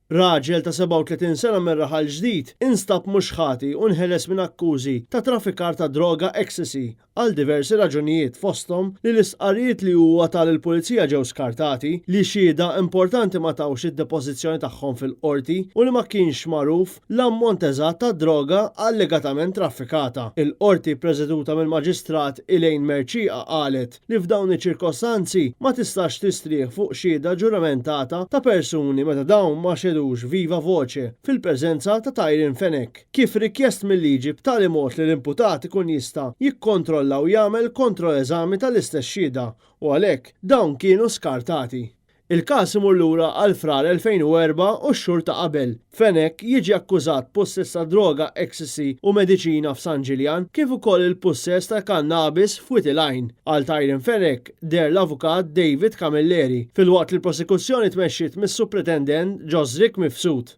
Raġel ta' 37 sena minn Raħal Ġdid instab mhux ħati u nħeles minn akkużi ta' traffikar ta' droga ecstasy għal diversi raġunijiet fosthom li l-istqarrijiet li huwa ta lill-Pulizija ġew skartati, li xhieda importanti ma tawx id-depożizzjoni tagħhom fil-Qorti u li ma kienx magħruf l-ammont eżatt tad-droga allegatament traffikata. Il-Qorti ppreseduta mill-Maġistrat Elaine Mercieca qalet li f'dawn iċ-ċirkostanzi ma tistax tistrieħ fuq xhieda ġuramentata ta' persuni meta dawn ma xehdux viva voce fil-preżenza ta' Tyron Fenech, kif rikjest mil-liġi b'tali mod li l-imputat ikun jista' jikkontrolla u jagħmel kontroeżami tal-istess xhieda u għalhekk dawn kienu skartati. Il-każ imur lura għal Frar 2004 u x-xhur ta' qabel. Fenech jiġi akkużat b'pussess ta' droga ecstasy u mediċina f'San Ġiljan kif ukoll il-pussess ta' kannabis f'Wied il-Għajn. Għal Tyron Fenech deher l-Avukat David Camilleri, filwaqt li l-prosekuzzjoni tmexxiet mis-Supretendent Josrick Mifsud.